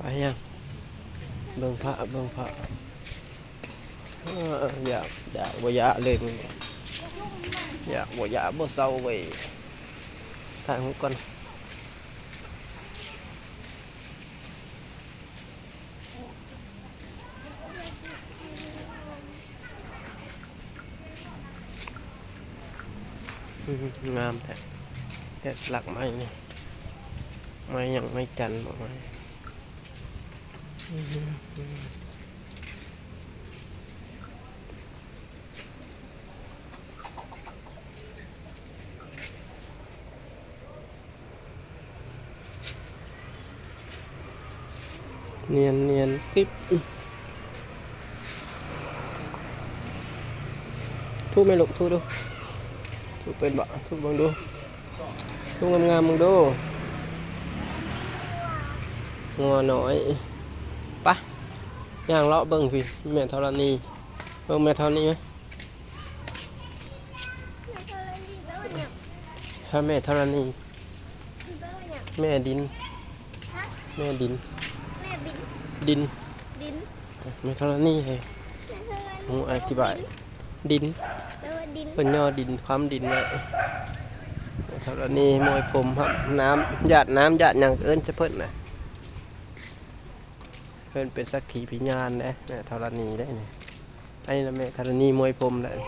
ໄປຫຍັງ? ເບິ່ງພະ ເບິ່ງພະ. ເອີ ຢາກ ຢາກບໍ່ຢາກເລີຍມື້ນີ້ ຢາກບໍ່ຢາກບໍ່ເຊົາເວີຍ. ຖ່າຍຮູບກ່ອນ. ອືມ ງາມແທ້ ແກະສະຫຼັກໄມ້ນີ້ ໄມ້ຫຍັງ? ໄມ້ຈັນບໍ? ໄມ້ ອືມ ອືມ. ນຽນໆ ຕິບ ທູບແມ່ລູກ ທູບດູ ທູບເປັນບໍ່? ທູບເບິ່ງດູ ທູບງາມໆ ເບິ່ງດູ. ງົວນ້ອຍ ໄປ ຍ່າງເລາະເບິ່ງພີ້ ແມ່ທໍລະນີ ເບິ່ງແມ່ທໍລະນີໄໝ? ແມ່ທໍລະນີແປວ່າຫຍັງ? ຖ້າແມ່ທໍລະນີ ແປວ່າຫຍັງ? ແມ່ດິນ ຮະ? ແມ່ດິນ ແມ່ບິນ ດິນ ດິນ ແມ່ທໍລະນີໃຫ້ ແມ່ທໍລະນີ ຮູ້ອະທິບາຍ ດິນ ດິນ ແປວ່າດິນ ເພິ່ນຍໍດິນ ຄວາມດິນໄວ້ ແມ່ທໍລະນີໂມຍພົມ ຮັບນ້ຳ ຢາດນ້ຳ ຢາດຫຍັງ ເອີ້ນໃສ່ເພິ່ນນະ. ເພິ່ນເປັນສັກຂີພິຍານເດ້ ແມ່ທໍລະນີເດ້ນີ້. ອັນນີ້ລະແມ່ທໍລະນີໂມຍພົມແຫຼະ ເອີ ເ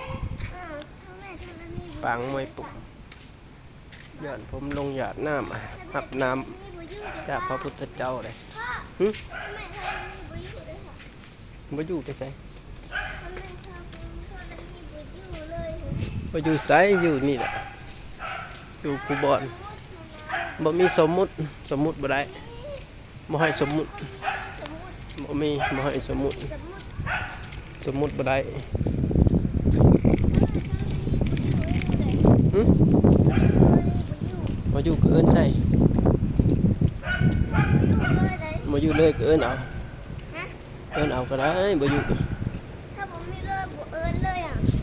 ທົ່າແມ່ທໍລະນີ ປາງໂມຍປົມ ຢາດພົມລົງຢາດນ້ຳ ຮັບນ້ຳຈາກພະພຸດທະເຈົ້າເດ້. ຫຶ? ບໍ່ຢູ່ແຕ່ໃສ? ບໍ່ຢູ່ໃສ ຢູ່ນີ້ແຫຼະ ຢູ່ຄູ່ບ່ອນ ບໍ່ມີສົມມຸດ ສົມມຸດບໍ່ໄດ້. ບໍ່ໃຫ້ສົມມຸດ ບໍ່ມີ ບໍ່ໃຫ້ສົມມຸດ ສົມມຸດບໍ່ໄດ້. ຫຶ? ບໍ່ຢູ່ກໍເອີ້ນໃສ່ ບໍ່ຢູ່ເລີຍກໍເອີ້ນເອົາ ເອີ້ນເອົາກໍໄດ້ ບໍ່ຢູ່.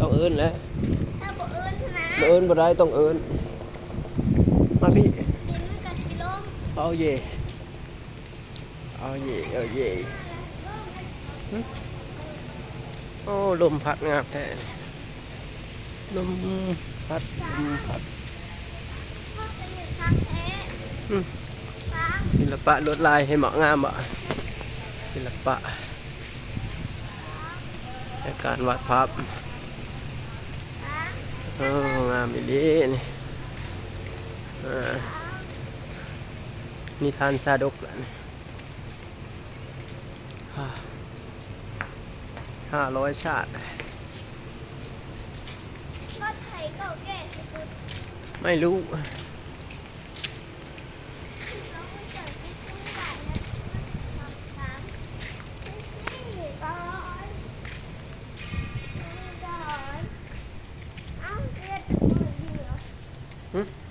ຕ້ອງເອີ້ນແຫຼະ ບໍ່ເອີ້ນບໍ່ໄດ້ ຕ້ອງເອີ້ນ. ມາພີ້ ເອົາເຢ ເອົາເຢ ເອົາເຢ. ຫຶ? ໂອ້ ລົມພັດງາມແທ້ ລົມພັດ ລົມພັດ. ຫຶ? ສິລະປະລວດລາຍ ເຫັນບໍ່? ງາມບໍ່? ສິລະປະ ໃນການວາດພາບ ເອີ ງາມອີ່ຫຼີນີ້. ເອີ ນິທານຊາດົກລະນີ້ ຫ້າຮ້ອຍຊາດ. ຫຶ?